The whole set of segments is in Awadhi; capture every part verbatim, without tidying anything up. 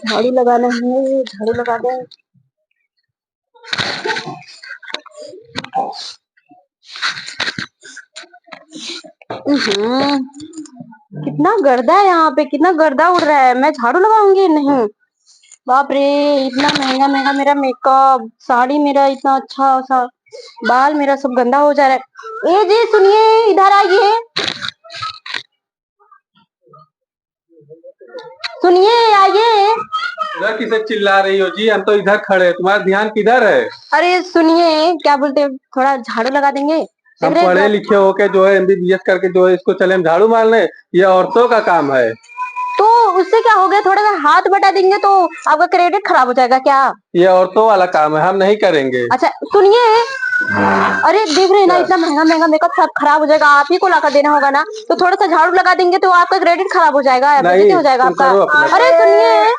झाड़ू लगाना है, झाड़ू लगा दे। हम्म, कितना गर्दा है यहाँ पे, कितना गर्दा उड़ रहा है। मैं झाड़ू लगाऊंगी? नहीं, बाप रे, इतना महंगा महंगा मेरा मेकअप, साड़ी मेरा इतना अच्छा सा, बाल मेरा सब गंदा हो जा रहा है। ए जी, सुनिए, इधर आइए। सुनिए, आइए। इधर किसे चिल्ला रही हो जी? हम तो इधर खड़े हैं, तुम्हारा ध्यान किधर है? अरे सुनिए, क्या बोलते हैं, थोड़ा झाड़ू लगा देंगे। हम पढ़े लिखे होके जो है, एमबीबीएस करके जो है, इसको चले हम झाड़ू मारने, ये औरतों का काम है। तो उससे क्या हो गया, थोड़ा सा हाथ बटा देंगे तो आपका क्रेडिट खराब हो जाएगा क्या? ये औरतों वाला काम है, हम नहीं करेंगे। अच्छा सुनिए, अरे देख रहे हैं ना, हाँ। इतना महंगा महंगा मेकअप सब खराब हो जाएगा, आप ही को लाकर देना होगा ना, तो थोड़ा सा झाड़ू लगा देंगे तो आपका क्रेडिट खराब हो जाएगा, नहीं, बेइज्जती हो जाएगा आपका। अरे सुनिए,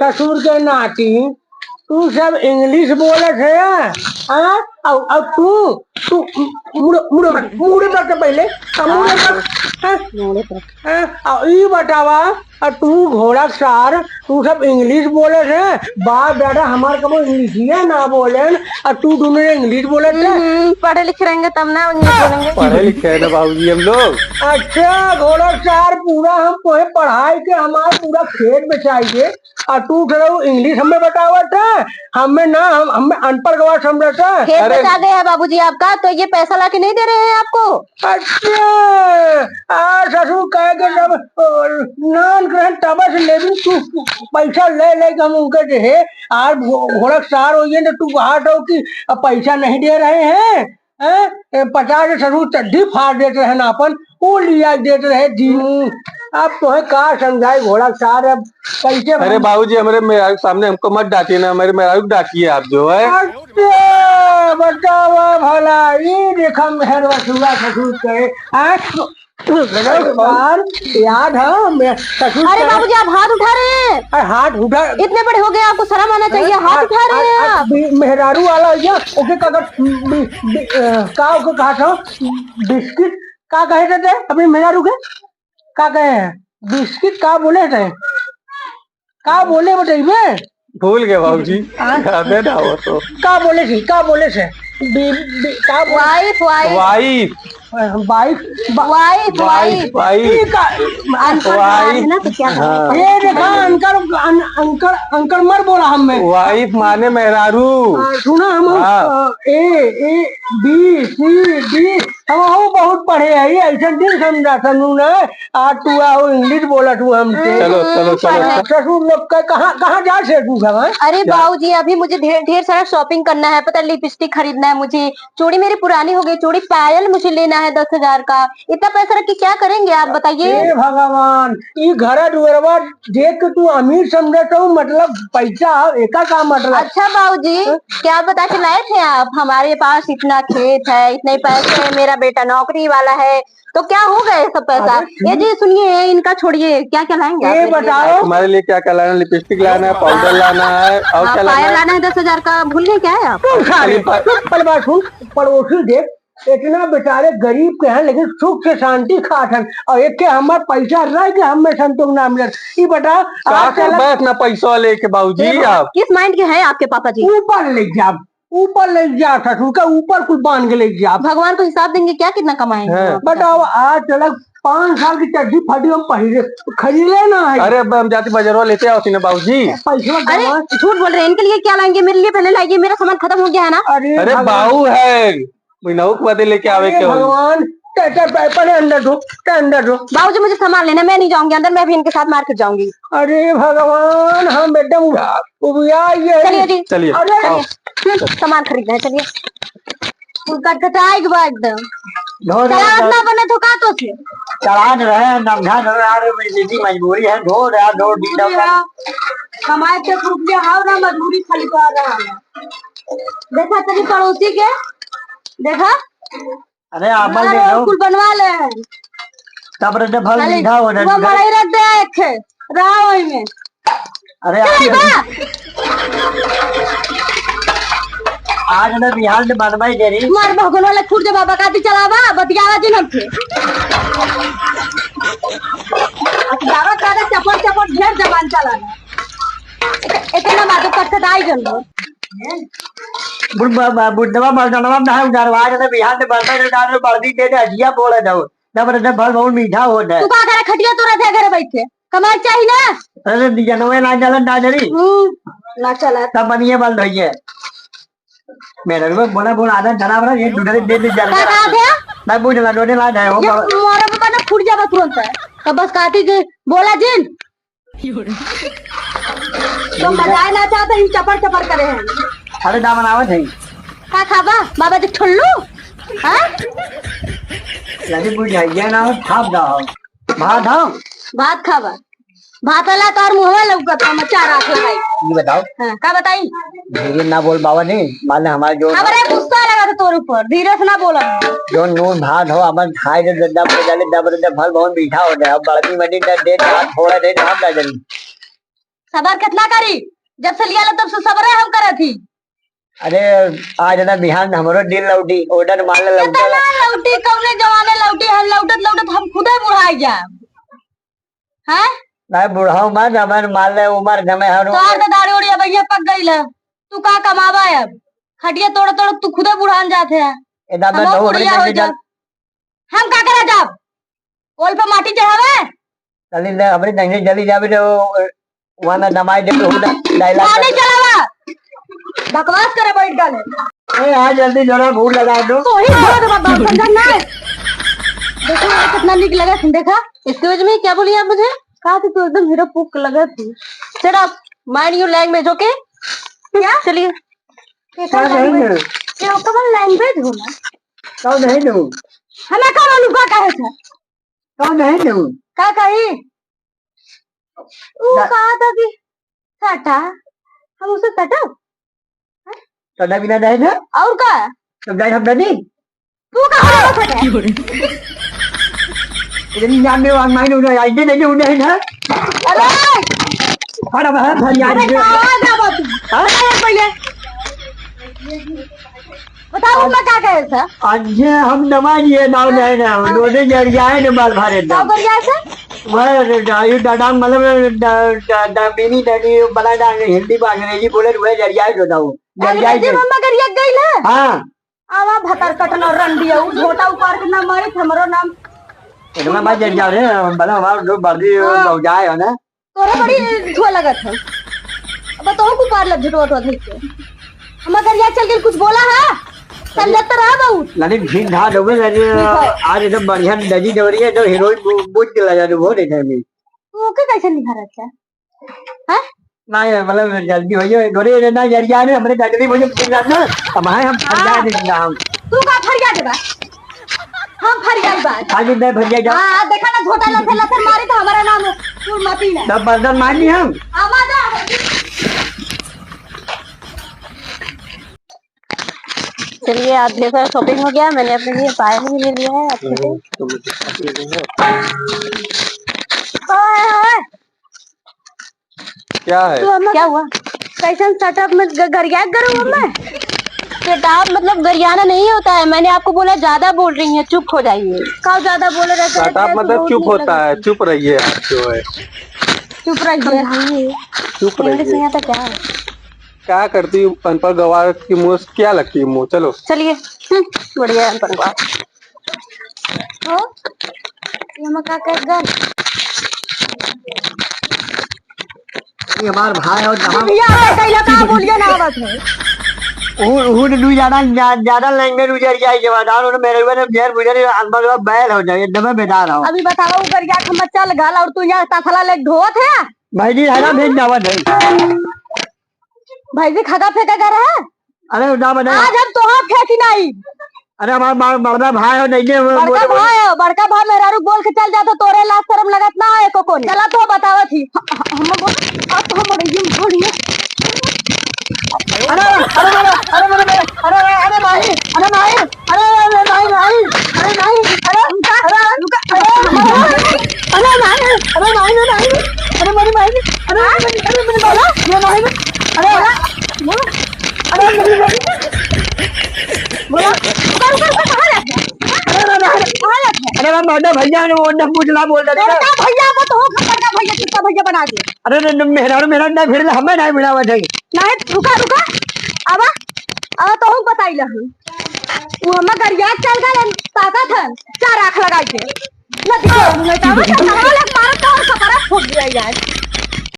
ससुर के नाती, तू सब इंग्लिश बोलत है, हाँ? और, और तू, तू मुड़े, मुड़े, मुड़े तक पहले, हाँ, मुड़े तक, हाँ? मुड़े तक। हाँ? और ई बतावा, और तू घोड़ा सार, तू सब इंग्लिश बोलत है, बाप दादा हमार कबो इंग्लिशिया ना बोलेन, और तू दोनों इंग्लिश बोलत है। हम्म, पढ़े लिखे रहेंगे तब ना इंग्लिश बोलेंगे। पढ़े लिखे हैं ना बाबूजी हम लोग। अच्छा, घोड़ा सार, पूरा हम तोहे पढ़ाई के हमार पूरा खेत बेचाइए, आ तू उठ रहो, इंग्लिश हमें बतावत है, हमें ना, हम, हमें अनपढ़ गवार समझत है। खेत अरे बेचा गया है बाबूजी आपका, तो ये पैसा लाके नहीं दे रहे हैं आपको? अच्छा, आ ससुर कहे के जब, अ, नान ग्रहण तब से लेबिन तू पैसा ले, ले के हम उनके जे है, आर घो-, घोड़क सार होइए तो तू कहा था कि अब पैसा नहीं दे रहे हैं। हैं? ए, पचास के ससुर चड्ढी फाड़ देत रहे ना अपन, ऊ लिया देत रहे दीनू। अब तोहे का समझाई घोड़ा सार, अब कैसे अरे हम बाबूजी, हमरे मेहरारू के सामने हमको मत डांटिए ना, हमारे मेहरारू को डांटिए आप जो है। अच्छा, बतावा भला, ई देखा मेहरवा सुआ ससुर के, हैं? यार, याद है, मैं ससुर अरे का बाबूजी, आप हाथ उठा रहे हैं। अरे हाथ उठा। इतने बड़े हो गए, आपको शर्म आना चाहिए, अरे, हाथ उठा रहे हैं अरे, आप। बी-, मेहरारू वाला हो गया, ओके का कर, बी-, बी-, अ, का ओके कहा था? बिस्किट का कहे थे ते? अपने मेहरारू के का कहे हैं? बिस्किट का बोले थे? का बोले बतइबे? भूल गए बाबूजी। हाँ? यादे ना हो तो। का बोले थी? का बोले थे? बी-, बी-, का बोले? वाइफ, वाइफ। वाइफ। वाइफ, ब-, वाइफ, वाइफ। वाइफ। ई का? अनपढ़ वाइफ। है ना, तो क्या हाँ। ये देखा, अंकल, अन-, अंकल, अंकल मर बोला हमें। वाइफ माने मेहरारू। हाँ, सुना हम, हाँ। अ, ए, ए, बी, सी, डी, हम हो बहुत पढ़े हैं, ये ऐसा दिन समझा समझू ना। आ तू आओ, इंग्लिश बोला तू हमसे। चलो, चलो, चलो। ससुर लोग का कहाँ, कहाँ जा से तू सब, हैं? अरे जा। बाबूजी, अभी मुझे ढेर, ढेर सारा शॉपिंग करना है, पता है, लिपस्टिक खरीदना है मुझे, चूड़ी मेरी पुरानी हो गई, चूड़ी पायल मुझे लेना है दस हजार का। इतना पैसा रख के क्या करेंगे आप, बताइए? हे भगवान, ई घरा दुअरवा देख के तू अमीर समझत हो, मतलब पैसा, एका का मतलब? अच्छा बाबूजी, हाँ? क्या बता के लाए थे आप? हमारे पास इतना खेत है, इतने पैसे हैं, मेरा बेटा नौकरी वाला है, तो क्या हो गए सब पैसा? अरे ये जी सुनिए, इनका छोड़िए, क्या क्या लाएंगे आप ये मेरे लिए? बताओ। तुम्हारे लिए क्या क्या लाना है? लिपस्टिक लाना है, पाउडर लाना है, और हाँ, क्या लाना पायल है? लाना है दस हजार का, भूल गए क्या है आप? चुप साले, चुप, पहले बात सुन, पड़ोसी देख, इतना बेचारे गरीब के हैं, लेकिन सुख से शांति खात हैं, और एक के हमार पैसा रह के हमें संतोष ना मिलत। ई बताओ, का आज चला करबा इतना पैसा लेके बाबूजी ये आप? किस माइंड के हैं आपके पापा जी? ऊपर ले जा, ऊपर ले जा, ससुर का ऊपर कुल बांध के ले जा। भगवान को हिसाब देंगे क्या, कितना कमाएंगे हाँ। आप? बताओ, आज चला पाँच साल की चड्ढी फटी हम पहिरे, खरीदे ना है। अरे, अब हम जाती बजरवा लेते आओ सीने बाबूजी। पैसा अरे, जमा। झूठ बोल रहे हैं, इनके लिए क्या लाएंगे? मेरे लिए पहले लाइए, मेरा सामान खत्म हो गया है ना। अरे अरे, भगवान। बाऊ है, महीनऊ के बदे लेके आवे अरे के होई। भगवान, ते, ते, ते, पहले अंदर दो, ते अंदर दो। बाबूजी, मुझे सामान लेना है, मैं नहीं जाऊंगी अंदर, मैं अभी इनके साथ मार्केट जाऊंगी। अरे भगवान, हम एकदम उबिया ये। चलिए जी। चलिए, अरे आओ। चलिए। हम्म, सामान खरीदना है, चलिए। कटकटाए के बा एकदम। धो दे, चलावत धो। ना बने तो का तो से? चलावत रहे, नमझा धो रहा रे, मेरी दीदी मजबूरी है, धो रहा, धो, ढीला मजबूरी है। कमाए के रुपया हाव ना, मजबूरी खाली कर रहा है। देखा तेरी पड़ोसी के, देखा? अरे, आपन हाँ, ले लो। कुल बनवा ले। तब रहते फल खाली मीठा हो जाए। वो मड़ई रख दे, एक खे, रहा वही में। अरे, चल, आज बा। आज ना बिहार में बनवाई दे रही। मार भगवान वाला छूट दे बाबा, काटी चलावा, बतियावा जिन हमसे। अब दावा करे चपड़ चपड़ ढेर जबान चलावा। इतना मादो कटकटाई जन हो। बुढ़-, ब-, ब-, बुढ़वा मर्दनवा ना है, उधर आज ने बिहार में बर्तन उधार में बर्दी दे दे, हजिया बोले दो। ना बरे, ना भल बहुत मीठा हो जाए। तू का करे, खटिया तोरा थे घर बैठ के? कमाई चाहिए ना। अरे, जनवे ना जलन ना जरी। हम्म, ना चला। तब बनिए बल धोइए। मेरे को बोला, बोला, आधा जना बना, ये दूसरे दे दे, जल का के कहा रख। थे? ना बुझ ला, डोने ला जाए, हो ये बड़ा। मोरे पे बना फूट जावा तुरंत। तो बस कहती कि बोला जिन। तो मजाए ना चाहते, ही चपर चपर करे हैं। अरे, ना बनावत है। का खाबा? बाबा जी ठुल्लू? हाँ? लड़ी बुझाइए ना, खाब ना हो। भात हो? भात खाबा। भात वाला तोर मुंहवा लौकत बा, मचा राख लगाई। ये बताओ। हाँ, का बताई? धीरे ना बोल बाबा ने, मान ले हमारे जो हमरे गुस्सा लगा था तोर ऊपर, धीरे से ना बोला। जो नून भात हो, अपन खाए दे, दब दे, डाले, दब दे, भल बहुत मीठा हो जाए। अब बड़की मनी दे, दे, हाथ थोड़ा दे, हम ना जल्दी। सबर कितना करी? जब से लिया लो तब से सबर हम करत ही। अरे, आज ना बिहान हमरो दिल लौटी, order मार ले लौटे। कितना लौटी, कौने जमाने लौटी, हम लौटत लौटत हम खुदे बुढ़ाई जाब। हैं? भाई, बुढ़ाऊ मत, हमार माल है, उमर जमे हर तोहार तो दाढ़ी ओढ़ी अब ये पक गई है। तू का कमावा है अब? खटिया तोड़ तोड़ तू खुदे बुढ़ान जात है। ए दादा, हमहू दो बुढ़िया बड़ी हो जल्दी जा। चल। हम का करे जाब? कोल पे माटी चढ़ावे? चली ले, हमरी नंगे जली जाबे रे, वो, वो ना दमाई दे, वो डा-, dialogue पानी चलावा। बकवास करे बैठ गल है। ए, आ जल्दी जरा भूख लगा दो। तो ही बहुत बाबा, समझा ना? देखो, ये कितना नीक लगा, देखा? Excuse me, क्या बोली आप मुझे? कहा थी तू एकदम हीरो पुक लगा थी। Shut up, mind your language, okay? क्या? चलिए। ये क्या कौन language? ये कौन language होला? कौन है तू? हमें का मालूम का कहे था? कौन है तू? का कही? ऊ दा- कहा था कि सटा, हम उसे सटा? सटा बिना नहीं था? और का? तो गाय हम नहीं? तू का हो रहा सटा? इतनी जान में online उन्हें ID नहीं, उन्हें है ना? अरे! हट अब, हट, हट, यार, अरे, ये कहाँ जा बाबू? हाँ? अरे, पहले। बताओ, मैं का कहे था? आज हम नवा लिए नाव नहीं ना, हाँ। दोनों जरिया है ना, माल भारे का दाम। जरिया से? वह, ये दादा, मतलब, द-, द-, दामिनी दादी, बड़ा दादा, हिंदी में अंग्रेजी बोले, वह जरिया है, बताओ। जरिया है अंग्रेजी जो। में मगर ये गई ना? हाँ। आवा भतर कटनो रंडिया, उ झोटा उपार के ना मारी, हमरो नाम। इतना बात जरिया रे, भला हमार जो बर्दी हाँ। भौजाई है ना, तोरे बड़ी धुआ लगत है। अब तोहू को पार लग झुटवत होत है। हम अगर यहाँ चल के कुछ बोला है, समझत तो रहा बहुत। लाली भीन धा देवे, लाली ठीक है। आज एकदम बढ़िया नदी देवरी है, तो हीरोइन बु-, बुझ के लगा दे, वो देखा है। तू ओके कैसे निहारत है? हैं? नहीं, मतलब जल्दी हो जाए, गोरे रे ना, यार, यार, हमरे डगरी मुझे बुझ रहा ना, हम हैं, हम फरिया हाँ। दे दिया हम। तू का फरिया देबा? हम फरियाई बात। आज मैं फरिया जा। हाँ, देखा ना, झोटा लथर लथर मारी तो हमारा नाम है, तू मती ना। तब बर्दन मारनी हम। आवाज आ। चलिए, आप जैसा shopping हो गया, मैंने अपने लिए पायल भी ले लिया है अच्छे से। हम्म, तुम तो shopping हो। ओए, ओए। क्या है? तू हमें क्या हुआ? कैसन setup में ग-, गरिया करूँ मैं? Setup मतलब गरियाना नहीं होता है, मैंने आपको बोला ज्यादा बोल रही हैं, चुप हो जाइए। का ज्यादा बोले रहते हैं, setup मतलब चुप होता है, चुप रहिए आप जो है। चुप रहिए। चुप रहिए। English नहीं आता क्या? क्या करती हूँ अनपढ़ गवार की मुँह से, क्या लगती है मुँह? चलो। चलिए। हम्म, बढ़िया है अनपढ़ गवार। हो? ये मैं का कर गन? ये हमार भाई और जहाँ भैया, अरे कैला का बोलिए ना आवत है। वो, वो तो दुई ज्यादा, ज्या-, ज्यादा language उजर जाए के बाद, और मेरे ऊपर में जेर बुझे अनपढ़ गवार बैल हो जाए, एकदम बेदार हो। अभी बताओ, उगर जाके हम चल गल और तू यहाँ तसला लेके ढोत है? भाई जी, हरा भेज जावा नहीं। भाई जी, खाका फेंका कर रहा है? अरे, ना बने। आज हम तोहार फेंकी नहीं। अरे, हमार, हमार, बड़का भाई हो, नहीं दे, वो बड़का बोले, बोले। भाई हो, बड़का भाई मेहरारू बोल के चल जात हो, तोरे लाज शरम लगत ना है एको कोने। चला तो बतावत ही। ह-, ह-, हम बोल, अब तो हम बड़े ही बढ़िया। अरे, अरे, अरे, अरे, अरे, अरे, अरे, अरे, भाई, अरे, भाई। अरे, अरे, अरे, भाई, भाई, अरे, भाई, अरे, रुका, अरे, रुका, अरे, अरे, भाई, अरे, भाई, अरे, भाई, अरे, मेरी भाई, अरे, अरे, मेरी, अरे, मेरी भाई, ये भाई, अरे, अरे, बोलो, अरे, मेरी भाई, बोलो, रुका, रुका, रुका, कहाँ जाते हैं? अरे, अरे, अरे, कहाँ जाते हैं? अरे, मैं बड़े भैया ने वो ना कुछ ना बोल रहे थे। बड़का भैया को तो हो, बड़का भैया, कितना भैया ना दे। अरे, अरे, अरे, मेहरारू, मेहरारू ना भिड़ले, हमें ना भिड़ावत है। नहीं, रुका, रुका। आवा, आवा, तोहू बताई ला हम। वो हमें गरिया चल गए, ताकत है, चार आँख लगाई के। ना दिखो, नहीं तो आवा, चल, हमारा लग मारो तो और कपड़ा फूट गया यार।